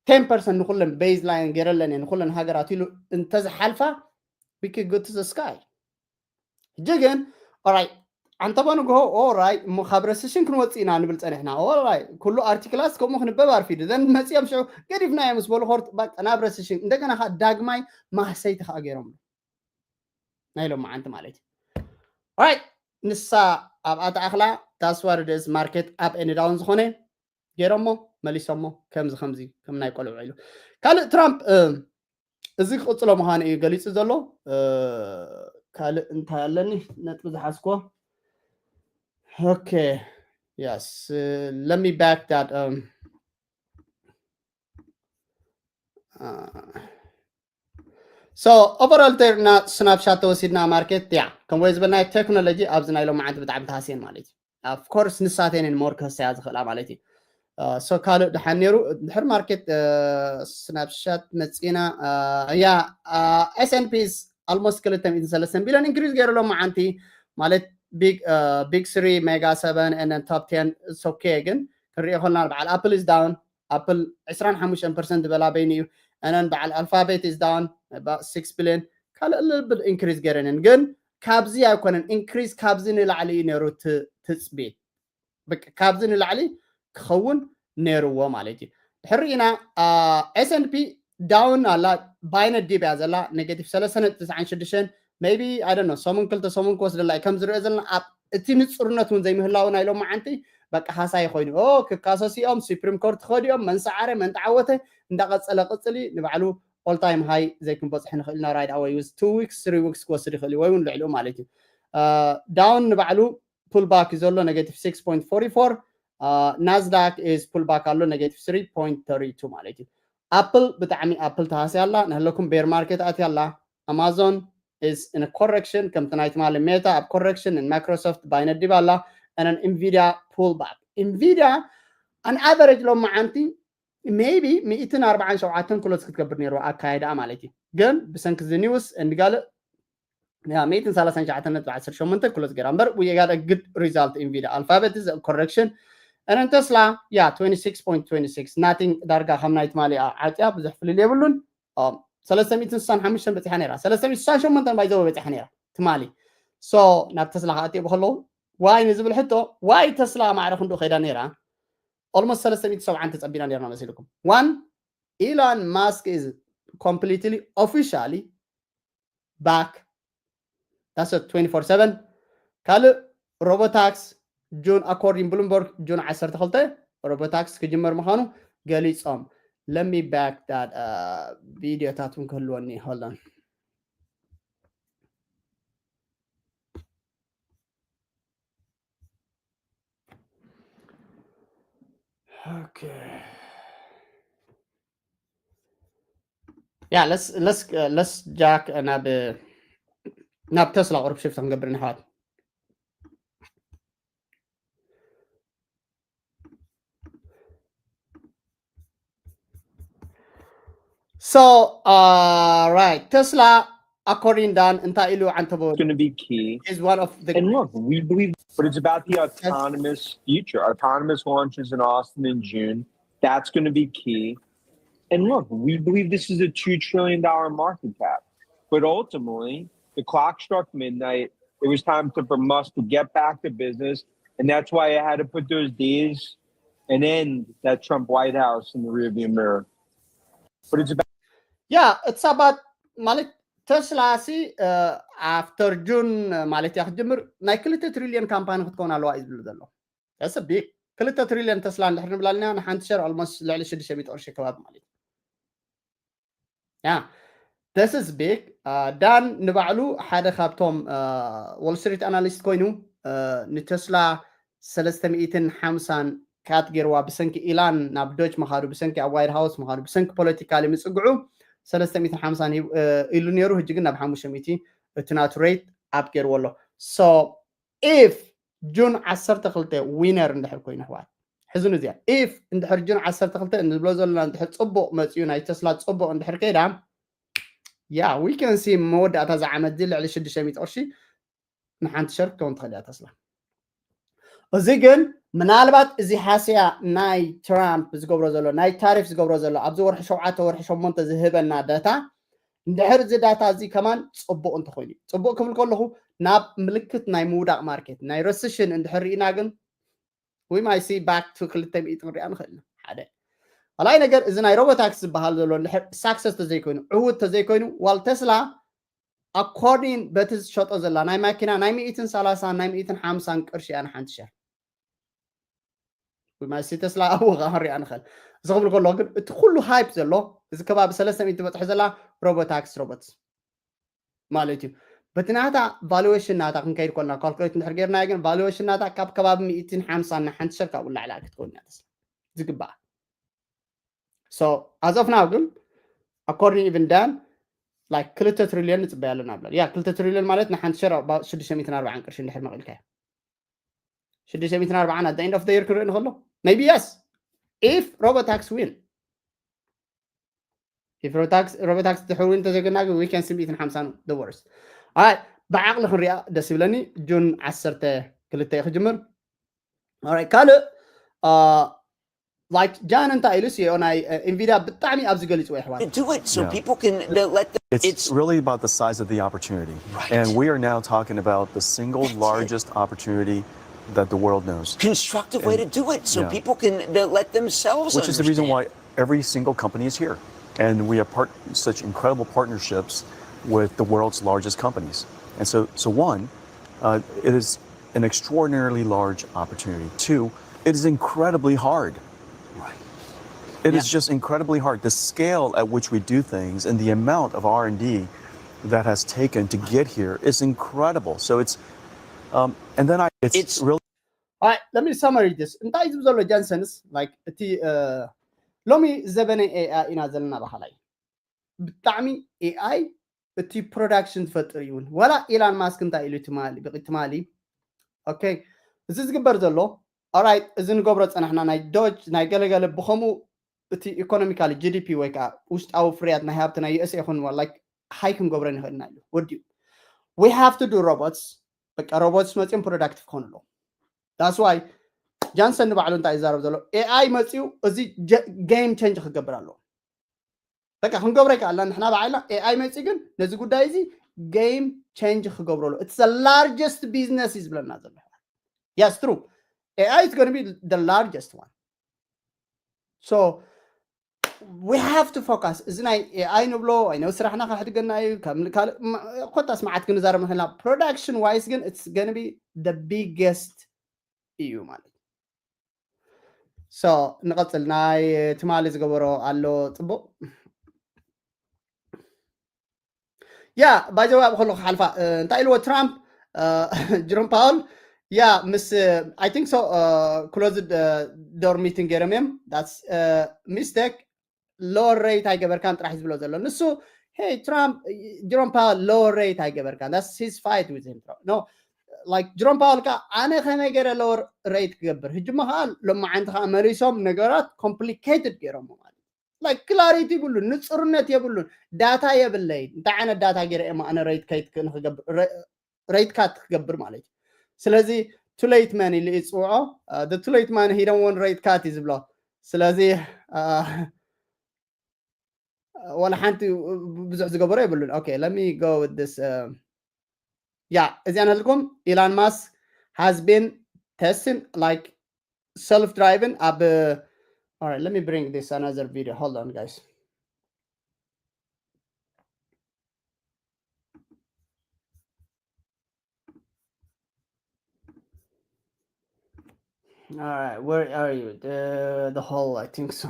ten percent ንኩለን baseline ገይረለን እየ ንኩለን ሃገራት ኢሉ እንተዝሓልፋ we could go to the sky ሕጂ ግን ኦራይ ኣንተባ ንግሆ ኦራይ እሞ ካብ ረስሽን ክንወፅእ ኢና ንብል ፀኒሕና ኦራይ ኩሉ ኣርቲክላት ከምኡ ክንበብ ኣርፊዱ ዘን መፅኦም ሽዑ ገዲፍናዮ ምስ በሉ ኮርት በቃ ናብ ረስሽን እንደገና ከዓ ዳግማይ ማህሰይቲ ከዓ ገይሮም ናይ ሎማዓንቲ ማለት እዩ right ንሳ ኣብኣ ተኣኽላ that's what it is market up and down ዝኾነ ገይሮሞ መሊሶሞ ከምዚ ከምዚ ከም ናይ ቆልዑ ኢሉ ካልእ ትራምፕ እዚ ክቕፅሎ ምዃኑ እዩ ገሊፁ ዘሎ ካልእ እንታይ ኣለኒ ነጥቢ ዝሓዝኮ okay yes let me back that um, uh, so overall ና ስናፕሻት ተወሲድና ማርኬት ያ ከም ወይ ዝበልናዮ ቴክኖሎጂ ኣብዚ ናይ ሎማዓንቲ ብጣዕሚ ተሃስየን ማለት እዩ of course ንሳተንን more ከሰያ ዝኽእላ ማለት እዩ so ካልእ ድሓን ነይሩ ድሕር ማርኬት ስናፕሻት መፂና ያ S&P almost ክልተ ሚእትን ሰለስተን ቢልዮን increase ገይሩ ሎማዓንቲ ማለት big big three mega seven and top ten okay ግን ክንሪኦ ከለና በዓል ኣፕል is down ኣፕል ዕስራን ሓሙሽተን ፐርሰንት ዝበላ በይኑ እዩ and በዓል ኣልፋቤት is down about six billion ካልእ ልብል increase ገይረንን ግን ካብዚ ኣይኮነን increase ካብዚ ንላዕሊ እዩ ነይሩ ትፅቢት በቃ ካብዚ ንላዕሊ ክኸውን ነይርዎ ማለት እዩ ድሕሪ ኢና S&P down ኣላ ባይነት ዲብ እያ ዘላ negative ሰለስተ ነጥቢ ትስዓን ሽዱሽተን maybe I don't know ሰሙን ክልተ ሰሙን ክወስደላ እዩ ከም ዝሪኦ ዘለና ኣብ እቲ ንፁርነት እውን ዘይምህላው ናይ ሎማዓንቲ በቃ ሃሳይ ኮይኑ ክካሰሱ እዮም Supreme Court ክኸዱ እዮም መን ሰዓረ መን ተዓወተ እንዳቐፀለ ቅፅሊ ንባዕሉ all time high ዘይክንበፅሕ ንኽእል ኢና right away with two weeks three weeks ክወስድ ይኽእል እዩ ወይ እውን ልዕሊኡ ማለት እዩ down ንባዕሉ pull back እዩ ዘሎ negative six point forty four Nasdaq is pull back ኣሎ negative three point thirty two ማለት እዩ ኣፕል ብጣዕሚ ኣፕል ተሃስያ ኣላ ንህለኩም bear market ኣትያ ኣላ Amazon is in a correction ከምቲ ናይ ትማሊ Meta ኣብ correction ን Microsoft ባይነት ዲብ ኣላ and Nvidia pull back Nvidia an average ሎማዓንቲ maybe ሚእትን ኣርባዓን ሸውዓተን ክሎዝ ክትገብር ነይርዋ ኣካይዳ ማለት እዩ ግን ብሰንኪ እዚ news and ጋልእ ሚእትን ሰላሳን ሸውዓተን ነጥቢ ዓሰርተ ሸሞንተ ክሎዝ ገይራ እምበር we got a good result Nvidia Alphabet is a correction And then Tesla, yeah, twenty-six point twenty-six, nothing. ዳርጋ ከም ናይ ትማሊ ዓጥያ ብዙሕ ፍልል የብሉን። ሰለስተ ሚእትን ስሳን ሓሙሽተን በፂሓ ነይራ። ሰለስተ ሚእትን ስሳን ሸሞንተን ባይዘወ በፂሓ ነይራ ትማሊ። So ናብ ተስላ ክኣትየ ብከለዉ ዋይ ንዝብል ሕቶ ዋይ ተስላ ማዕረ ክንዱ ከይዳ ነይራ። Almost ሰለስተ ሚእትን ሰብዓን ተፀቢና ነርና መሲልኩም። One, Elon Musk is completely officially back. That's a twenty-four seven. ካልእ Robotaxi June, according Bloomberg, June ዓሰርተ ክልተ Robotaxi ክጅመር ምዃኑ ገሊጾም። Let me back that, uh, ቪዲዮታት እውን ክህልወኒ። Hold on. Okay. Yeah, let's, let's, uh, let's jack, uh, ናብ ናብ ተስላ ቁሩብ ሽፍት ክንገብር ንሕዋት። So, uh, right, Tesla, according Dan, እንታይ ኢሉ ዓንተቦ It's going to be key. Is one of the And look, we believe, but it's about the autonomous future. Autonomous launches in Austin in June. That's going to be key. And look, we believe this is a two trillion dollar market cap. But ultimately, the clock struck midnight. It was time to, for Musk to get back to business, and that's why I had to put those days and end that Trump White House in the rearview mirror. But it's about Yeah, it's about ማለት ተስላ ሲ after June ማለት እያ ክትጅምር ናይ ክልተ ትሪልዮን ካምፓኒ ክትከውን ኣለዋ እዩ ዝብል ዘሎ። That's a big ክልተ ትሪልዮን ተስላ እንድሕር ንብላልና ንሓንቲ ሸር almost ልዕሊ ሽዱሽተ ሚእቲ ቅርሺ ከባቢ ማለት እዩ። Yeah, this is big. ዳን ንባዕሉ ሓደ ካብቶም Wall Street analyst ኮይኑ ንተስላ ሰለስተ ሚእትን ሓምሳን ካት ገይርዋ ብሰንኪ ኢላን ናብ ዶጅ ምኻዱ ብሰንኪ ኣብ ዋይት ሃውስ ምኻዱ ብሰንኪ ፖለቲካሊ ምፅግዑ ሰለስተ ሚእትን ሓምሳን ኢሉ ነይሩ። ሕጂ ግን ናብ ሓሙሽተ ሚእቲ እቲ ናቱ ሬት ኣፕ ገይርዎ ኣሎ። So if June ዓሰርተ ክልተ ዊነር እንድሕር ኮይኑ ኣሕዋት ሕዝኑ እዚኣ if እንድሕር June ዓሰርተ ክልተ እንብሎ ዘለና እንድሕር ፅቡቕ መፅዩ ናይ ተስላ ፅቡቕ እንድሕር ከይዳ yeah we can see መወዳእታ እዚ ዓመት እዚ ልዕሊ ሽዱሽተ ሚእቲ ቅርሺ ንሓንቲ ሸር ክትከውን ትኽእል እያ ተስላ። እዚ ግን ምናልባት እዚ ሃስያ ናይ ትራምፕ ዝገብሮ ዘሎ ናይ ታሪፍ ዝገብሮ ዘሎ ኣብዚ ወርሒ ሸውዓተ ወርሒ ሸሞንተ ዝህበና ዳታ እንድሕር እዚ ዳታ እዚ ከማን ፅቡቕ እንተኮይኑ እዩ። ፅቡቕ ክብል ከለኹ ናብ ምልክት ናይ ምውዳቕ ማርኬት ናይ ረስሽን እንድሕር ርኢና ግን we might see back to ክልተ ሚእቲ ክንሪኣ ንኽእል ኢና። ሓደ ካልኣይ ነገር እዚ ናይ ሮቦታክሲ ዝበሃል ዘሎ እንድሕር ሳክሰስ ተዘይኮይኑ ዕውት ተዘይኮይኑ ዋል ተስላ according በቲ ዝሸጦ ዘላ ናይ ማኪና ናይ ሚእትን ሰላሳን ናይ ሚእትን ሓምሳን ቅርሺ እያ ንሓንቲ ሸር። We might see ተስላ ኣብኡ ከዓ ክንሪኣ ንኽእል። እዚ ክብል ከሎ ግን እቲ ኩሉ ሃይፕ ዘሎ እዚ ከባቢ ሰለስተ ሚእቲ ትበፅሖ ዘላ ሮቦታክሲ ሮቦትስ ማለት እዩ። በቲ ናታ ቫሉዌሽን ናታ ክንከይድ ኮልና ካልኩሌት እንድሕር ጌርናዮ ግን ቫሉዌሽን ናታ ካብ ከባቢ ሚእትን ሓምሳን ንሓንቲ ሸር ካብኡ ላዕሊ ክትከውን እያ ተስላ ዝግባኣ። So as of now ግን according even Dan like ክልተ ትሪልዮን ንፅበያ ኣለና ብላ ያ ክልተ ትሪልዮን ማለት ንሓንቲ ሸር ሽዱሽተ ሚእትን ኣርባዓን ቅርሺ እንድሕር መቒልካዮ ሽዱሽተ ሚእትን ኣርባዓን at the end of the year ክንርኢ ንኽእሎ maybe yes if Robotaxi win if Robotaxi ድሕር ዊን እንተዘይኮና ግን we can see ሚእትን ሓምሳን the worst። ኣይ ብዓቕሊ ክንሪኣ ደስ ይብለኒ። ጁን ዓሰርተ ክልተ እዩ ክጅምር። ካልእ like ጃን እንታይ ኢሉ ሲኦ ናይ ኢንቪድያ ብጣዕሚ ኣብዚ ገሊፅዎ ይሕዋት to do it so people can let them, it's, it's really about the size of the opportunity. Right. And we are now talking about the single largest opportunity that the world knows. Constructive way to do it so yeah. people can let themselves Which is the reason why every single company is here. And we have part, such incredible partnerships with the world's largest companies. And so, so one, uh, it is an extraordinarily large opportunity. Two, it is incredibly hard. Right. It yeah. is just incredibly hard. The scale at which we do things and the amount of R and D that has taken to get here is incredible. So it's, um, and then I, it's, it's really. All right, let me summary this. እንታይ ዝብል ዘሎ ጃንሰንስ like እቲ ሎሚ ዘበነ ኤኣይ ኢና ዘለና ባሃላይ ብጣዕሚ ኤኣይ እቲ ፕሮዳክሽን ዝፈጥር እዩ እውን ዋላ ኢላን ማስክ እንታይ ኢሉ ትማሊ ብቂ ትማሊ okay እዚ ዝግበር ዘሎ ኦራይት እዚ ንገብሮ ፀናሕና ናይ ዶጅ ናይ ገለገለ ብከምኡ እቲ ኢኮኖሚካሊ ጂዲፒ ወይ ከዓ ውሽጣዊ ፍርያት ናይ ሃብቲ ናይ ዩኤስኤ ይኹን like ሃይ ክንገብሮ ንኽእልና እዩ ወዲኡ we have to do robots በቃ ሮቦትስ መፅኦም ፕሮዳክቲቭ ክኾኑ ኣለዎም that's why ጃንሰን ንባዕሉ እንታይ ይዛረብ ዘሎ? ኤኣይ መፅዩ እዚ game change ክገብር ኣለዎ። በቃ ክንገብሮ ይከኣልና ንሕና ባዕልና። ኤኣይ መፅዩ ግን ነዚ ጉዳይ እዚ game change ክገብረሉ፣ it's the largest business እዩ ዝብለና ዘሎ። Yes, true, AI is going to be the largest one. So we have to focus. እዚ ናይ ኤኣይ ንብሎ ወይ ነው ስራሕና ከሕድገና እዩ። ከም ካልእ ማ- ኮታስ መዓት ክንዛረብ ንኽእልና፣ production wise ግን it's going to be the biggest እዩ ማለት እዩ። So ንቐፅል። ናይ ትማሊ ዝገበሮ ኣሎ ፅቡቕ። ያ ባይዘዋ ኣብ ከለኩ ሓልፋ እንታይ ኢልዎ ትራምፕ? ጅሮም ፓወል ያ ምስ I think so closed door meeting ገይሮም እዮም። That's mistake. Lower rate ኣይገበርካን ጥራሕ ዝብሎ ዘሎ ንሱ። Hey ትራምፕ፣ ጅሮም ፓወል lower rate ኣይገበርካን። That's his fight with him. No, like ጅሮም ፓወል ከ ኣነ ከመይ ገይረ lower rate ክገብር? ህጂ ሞ ከዓ ሎማዓንቲ ከዓ መሊሶም ነገራት complicated ገይሮም ማለት። Like clarity የብሉን፣ ንፁርነት የብሉን። ዳታ የብለይ። እንታይ ዓይነት ዳታ ገይረ እየ ኣነ rate cut ክገብር ማለት እዩ? ስለዚ too late man ኢሉ ይፅውዖ። The too late man he don't want rate cut እዩ ዝብሎ። ስለዚ ወላ ሓንቲ ብዙሕ ዝገበሮ የብሉን። Okay, let me go with this. Yeah, እዚኣ ነልኩም። Elon Musk has been testing like self driving ኣብ all right, let me bring this another video. Hold on, guys. All right, where are you? The the hall, I think so.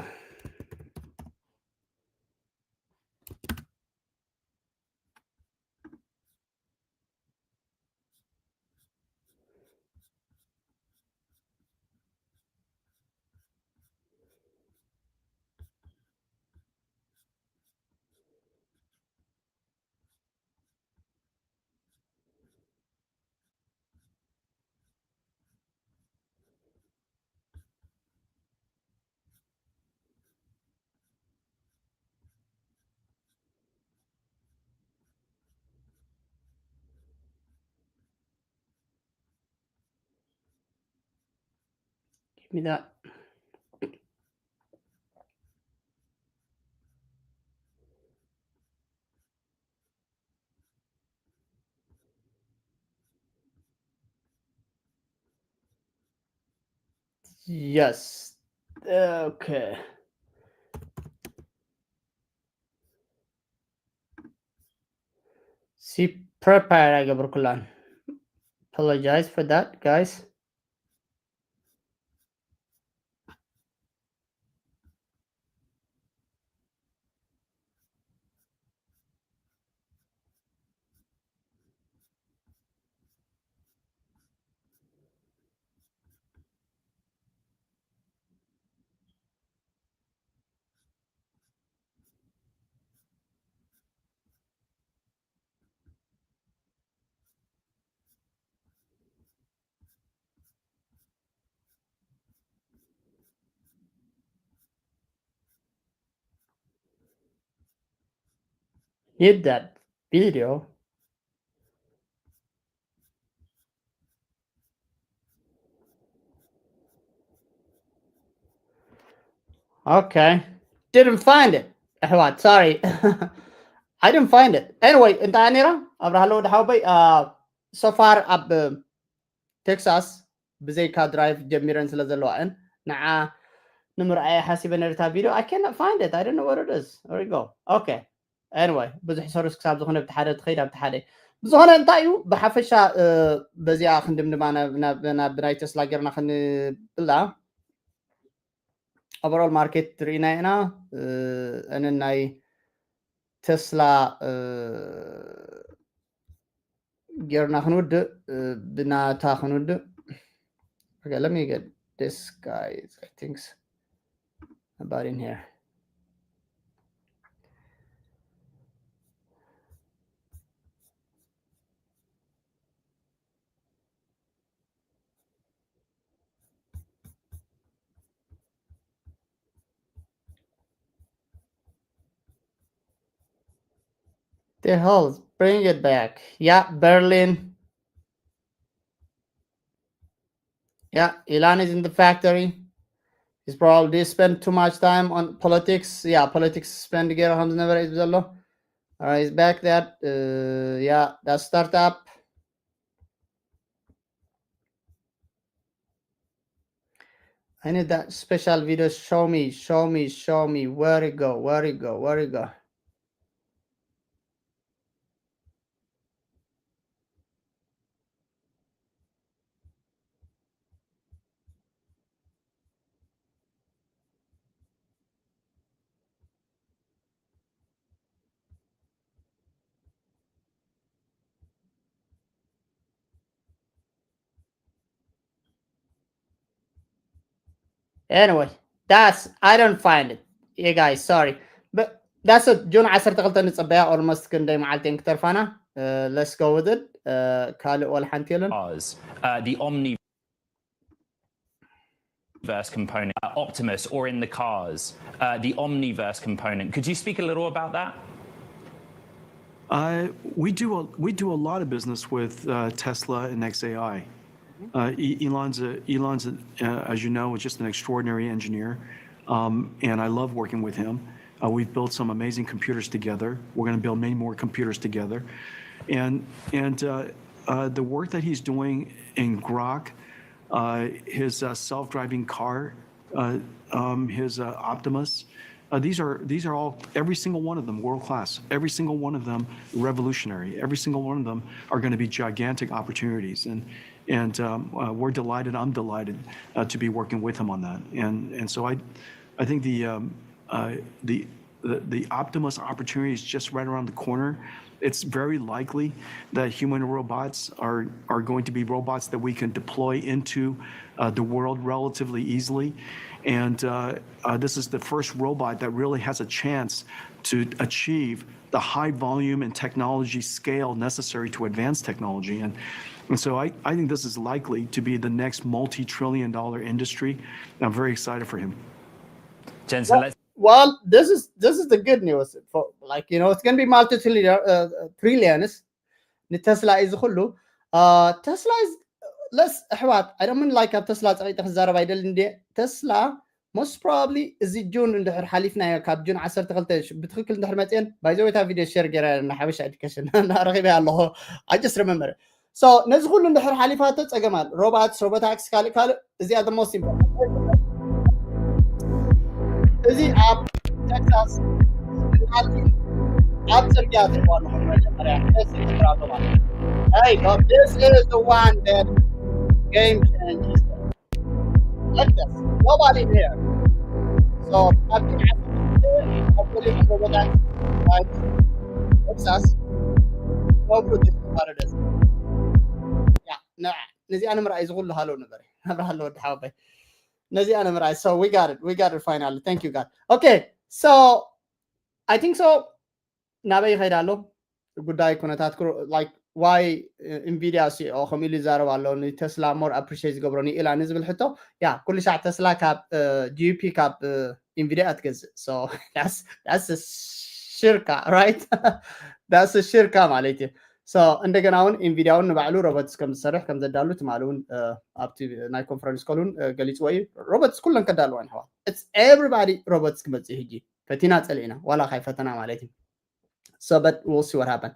Give me that. Yes. Okay. See, prepare. I got apologize for that, guys. Hit that video. Okay. Didn't find it. ኣሕዋት፣ sorry. I didn't find it. Anyway, እንታይ ነራ ኣብርሃ ኣለዎ ደሓውበይ። So far ኣብ ቴክሳስ ብዘይካ ድራይቭ ጀሚረን ስለ ዘለዋእን ንዓ ንምርኣየ ሓሲበ ነርታ ቪድዮ። I cannot find it. I don't know what it is. There you go. Okay. Anyway፣ ብዙሕ ሰርስ ክሳብ ዝኾነ ብቲ ሓደ ትኸይድ ኣብቲ ሓደ። ብዝኾነ እንታይ እዩ ብሓፈሻ በዚኣ ክንድምድማ ናብ ናይ ተስላ ጌርና ክንብላ። Overall market ርኢና ኢና። እነ ናይ ተስላ ጌርና ክንውድእ፣ ብናታ ክንውድእ። Okay, let me get this guy. I think about in here. The hell, bring it back. Yeah, Berlin. Yeah, Elon is in the factory. He's probably spent too much time on politics. Yeah, politics spend ገይሩ ከም ዝነበረ እዩ ዘሎ. All right, he's back that. Uh, yeah, that startup. I need that special video. Show me, show me, show me. Where it go? Where it go? Where it go? Anyway, that's, I don't find it. Yeah, guys, sorry. But that's it. June ዓሰርተ ክልተ ንጸበያ፣ almost ክንደይ መዓልቲ እየን ክተርፋና? Uh, let's go with it. Uh, ካልእ ወላ ሓንቲ የለን። Cars, uh, the Omniverse component, uh, Optimus, or in the cars, uh, the Omniverse component. Could you speak a little about that? Uh, we do a we do a lot of business with uh, Tesla and X A I. Uh, E- Elon's a, Elon's a, uh, as you know, is just an extraordinary engineer, um, and I love working with him. Uh, we've built some amazing computers together. We're going to build many more computers together, and and uh, uh, the work that he's doing in Grok, uh, his uh, self-driving car, uh, um, his uh, Optimus. Uh, these are these are all, every single one of them, world class. Every single one of them revolutionary. Every single one of them are going to be gigantic opportunities, and and um, uh, we're delighted. I'm delighted uh, to be working with him on that. And and so I, I think the um, uh, the the, the Optimus opportunity is just right around the corner. It's very likely that human robots are, are going to be robots that we can deploy into uh, the world relatively easily. And uh, uh, this is the first robot that really has a chance to achieve the high volume and technology scale necessary to advance technology. And, and so I, I think this is likely to be the next multi trillion dollar industry. I'm very excited for him. Jensen, let's Well, this is this is the good news. For, like, you know, it's going to be multi trillion, uh, trillions. ንተስላ እዩ ዝኽሉ ተስላ ለስ ኣሕዋት፣ I don't mean like ኣብ ተስላ ጸቂጠ ክዛረብ ኣይደልን እንዴ። ተስላ most probably እዚ ጁን እንድሕር ሓሊፍናዮ፣ ካብ ጁን ዓሰርተ ክልተ ብትኽክል እንድሕር መፅየን፣ by the way እታ ቪድዮ ሼር ገይረ፣ ሓበሻ ኤዱኬሽን ረኺበያ ኣለኹ። I just remember. So ነዚ ኩሉ እንድሕር ሓሊፋቶ፣ ጸገም ኣሎ። Robots፣ robotaxi፣ ካልእ ካልእ፣ እዚኣ the most important። እዚ ኣብ ቴክሳስ፣ ኣብ ጽርግያ ትሪእዋ ኣለኹም። መጀመርያ ደስ ይብል፣ ብራቮ ማለት እዩ። Hey, this is the one that game changes. Like this. Nobody there. So ኣብ ቴክሳስ፣ no Bluetooth፣ yeah, ነዚኣ ንምርኣይ ዝኹሉ ሃለው ነበር። ኣብርሃ ኣሎ ወዲ ሓወባይ። ነዚኣ ንምርኣይ። So we got it. We got it finally. Thank you, God. Okay. So I think so. ናበይ ይኸይድ ኣሎ ጉዳይ ኩነታት ክሮ-፣ like, why Nvidia CEO ከምኡ ኢሉ ይዛረብ ኣሎ? ንቴስላ more appreciate ዝገብሮ ንኢላን ዝብል ሕቶ። ያ፣ ኩሉ ሻዕ ቴስላ ካብ GPU ካብ Nvidia ትገዝእ። So that's that's ሽርካ፣ right? That's ሽርካ ማለት እዩ። So እንደገና እውን Nvidia እውን ንባዕሉ robots ከም ዝሰርሕ ከም ዘዳሉ ትማሊ እውን ኣብቲ ናይ ኮንፈረንስ ኮል እውን ገሊፅዎ እዩ። Robots ኩለን ከዳልዋ ንሕዋ። It's everybody robots ክመፅእ ሕጂ፣ ፈቲና ፀሊእና ዋላ ካይ ፈተና ማለት እዩ። So but we'll see what happen.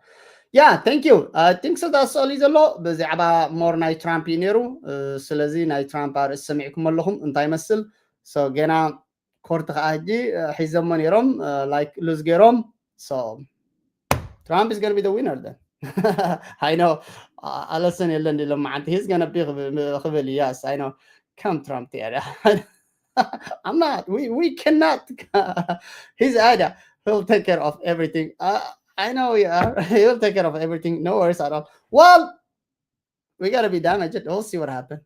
Yeah, thank you. I think so that's all እዩ ዘሎ። ብዛዕባ more ናይ ትራምፕ እዩ ነይሩ። ስለዚ ናይ ትራምፕ ኣርእስቲ ሰሚዕኩም ኣለኹም እንታይ ይመስል? So ገና ኮርት ከዓ ሕጂ ሒዘሞ ነይሮም፣ like lose ገይሮም። So Trump is going to be the winner then. I know. ኣለሰን የለን ዲሎም መዓንቲ he's going to be ክብል። Yes, I know. Come Trump ያ I'm not. We we cannot. He's Ada. He'll take care of everything. Uh, I know we are. He'll take care of everything. No worries at all. Well, we gotta be damaged. We'll see what happens.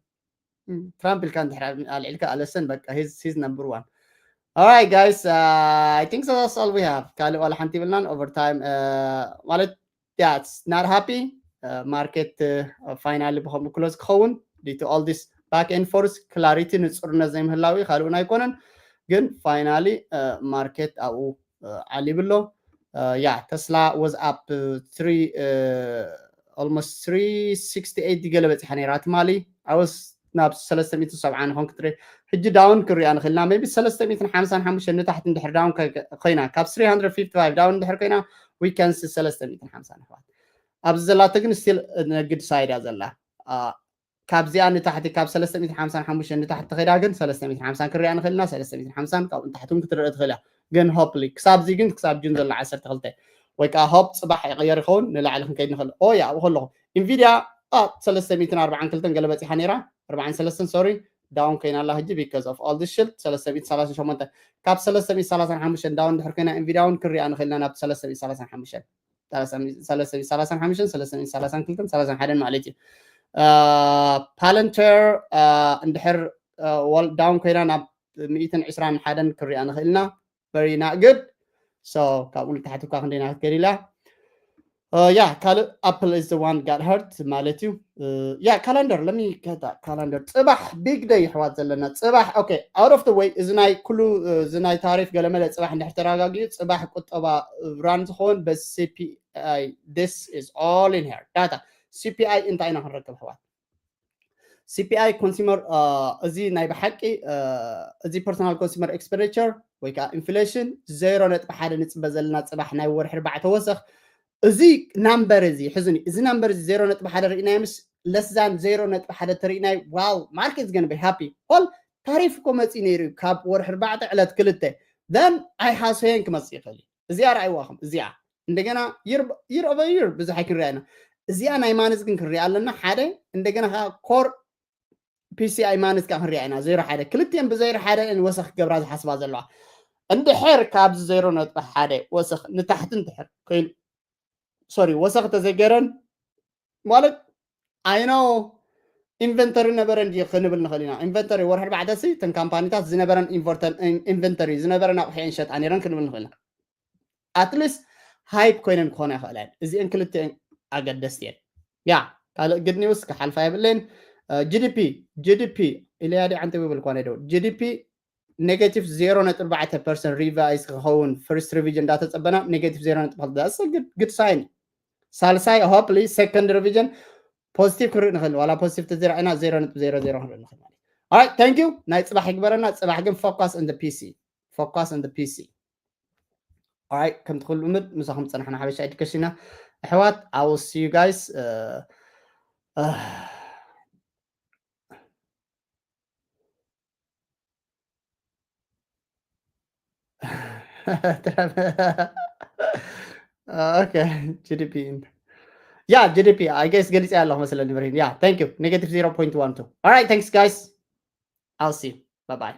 Trump ኢልካ እንድሕር ኣልዒልካ ኣለሰን በቃ he's he's number one. All right, guys. Uh, I think so. That's all we have. ካልእ ዋላ ሓንቲ ይብልናን። Overtime ማለት that's not happy. Market finally ብከምኡ close ክኸውን due to all this back and forth clarity፣ ንፁርነት ዘይምህላው እዩ፣ ካልኡን ኣይኮነን። ግን finally market ኣብኡ ዓሊቡ ኣሎ። Yeah, Tesla was up three, almost three sixty eight ገለ በፂሓ ነይራ ትማሊ። I was ናብ ሰለስተ ሚእትን ሰብዓን ንኾን ክትርኢ። ሕጂ down ክሪኣ ንኽእልና maybe ሰለስተ ሚእትን ሓምሳን ሓሙሽተን ንታሕቲ እንድሕር down ኮይና ካብ three hundred fifty-five down እንድሕር ኮይና we can see ሰለስተ ሚእትን ሓምሳን ኣሕዋት። ኣብዚ ዘላቶ ግን still ነግድ side እያ ዘላ። ካብዚኣ ንታሕቲ ካብ ሰለስተ ሚእትን ሓምሳን ሓሙሽተን ንታሕቲ ተኸይዳ ግን ሰለስተ ሚእትን ሓምሳን ክሪኣ ንኽእልና ሰለስተ ሚእትን ሓምሳን ካብኡ ንታሕቲ እውን ክትረአ ትኽእል እያ። ግን hopefully ክሳብዚ ግን ክሳብ ጁን ዘሎ ዓሰርተ ክልተ ወይ ከዓ hope ፅባሕ ይቕየር ይኸውን ንላዕሊ ክንከይድ ንኽእል። ኦ ያ ኣብኡ ከለኹ ኢንቪድያ ሰለስተ ሚእትን ኣርባዓን ክልተን ገለ በፂሓ ነይራ ኣርባዓን ሰለስተን sorry down ኮይና ኣላ ሕጂ because of all this shit ሰለስተ ሚእትን ሰላሳን ሸሞንተ ካብ ሰለስተ ሚእትን ሰላሳን ሓሙሽተን down እንድሕር ኮይና ኢንቪድያ እውን ክሪኣ ንኽእልና ናብ ሰለስተ ሚእትን ሰላሳን ሓሙሽተን ሰለስተ ሚእትን ሰላሳን ሓሙሽተን ሰለስተ ሚእትን ሰላሳን ክልተን ሰላሳን ሓደን ማለት እዩ። Palantir እንድሕር down ኮይና ናብ ሚእትን ዕስራን ሓደን ክሪኣ ንኽእልና very not good። So ካብኡ ንታሕቲ እኳ ክንደይና ክትከድ ኢላ ያ ካልእ Apple is the one got hurt ማለት እዩ። ያ ካላንደር let me get that calendar ፅባሕ big day ይሕዋት ዘለና ፅባሕ okay out of the way እዚ ናይ ኩሉ እዚ ናይ ታሪፍ ገለመለ ፅባሕ እንድሕር ተረጋጊኡ ፅባሕ ቁጠባ run ዝኸውን በዚ CPI this is all in here data CPI እንታይ ኢና ክንረክብ ኣሕዋት CPI consumer እዚ ናይ ብሓቂ እዚ personal consumer expenditure ወይ ከዓ inflation ዜሮ ነጥቢ ሓደ ንፅበ ዘለና ፅባሕ ናይ ወርሒ ኣርባዕተ ወሰኽ እዚ number እዚ ሕዝኒ እዚ number እዚ ዜሮ ነጥቢ ሓደ ርኢናዮ ምስ less than ዜሮ ነጥቢ ሓደ ተርኢናዮ wow market is gonna be happy ሆል ታሪፍ እኮ መፅእ ነይሩ እዩ ካብ ወርሒ ኣርባዕተ ዕለት ክልተ then ኣይሃሰየን ክመፅእ ይኽእል እዩ እዚኣ ረኣይዋኹም እዚኣ እንደገና year over year ብዙሕ ኣይክንሪኣ ኢና እዚኣ ናይ ማንስ ግን ክንሪኣ ኣለና ሓደ እንደገና ከዓ core PCI ማንስ ከዓ ክንሪኣ ኢና ዜሮ ሓደ ክልቲኤን ብዜሮ ሓደ ወሰኽ ክገብራ ዝሓስባ ዘለዋ እንድሕር ካብዚ ዜሮ ነጥቢ ሓደ ወሰኽ ንታሕቲ እንድሕር ኮይኑ sorry ወሰኽ ተዘይገረን ማለት I know inventory ነበረን ድዩ ክንብል ንኽእል ኢና inventory ወርሒ ኣርባዕተ ሲ እተን ካምፓኒታት ዝነበረን inventory ዝነበረን ኣቑሑ እየን ሸጣ ነይረን ክንብል ንኽእል ኢና at least hype ኮይነን ክኾና ይኽእላ እየን እዚአን ክልቲአን ኣገደስቲ እየን ያ ካልእ good news ክሓልፋ የብለይን GDP GDP ኢለያ ዲ ዓንተ ይብል ኮነ ዶ GDP negative zero ነጥቢ ኣርባዕተ percent revise ክኸውን first revision እንዳተፀበና negative zero ነጥቢ ክልተ that's a good sign ሳልሳይ hopefully second revision positive ክንርኢ ንኽእል ዋላ positive ተዘራእና ዜሮ ነጥቢ ዜሮ ዜሮ ክንርኢ ንኽእል ማለት እዩ thank you ናይ ፅባሕ ይግበረና ፅባሕ ግን focus on the PC focus on the PC alright ከምቲ ኩሉ ልምድ ምሳኹም ፀናሕና ሓበሻ education ኢና ኣሕዋት I will see you guys okay GDP yeah GDP I guess ገሊፀ ኣለኹ መስለኒ ብርሂን yeah thank you negative zero point one two alright thanks guys I'll see you bye bye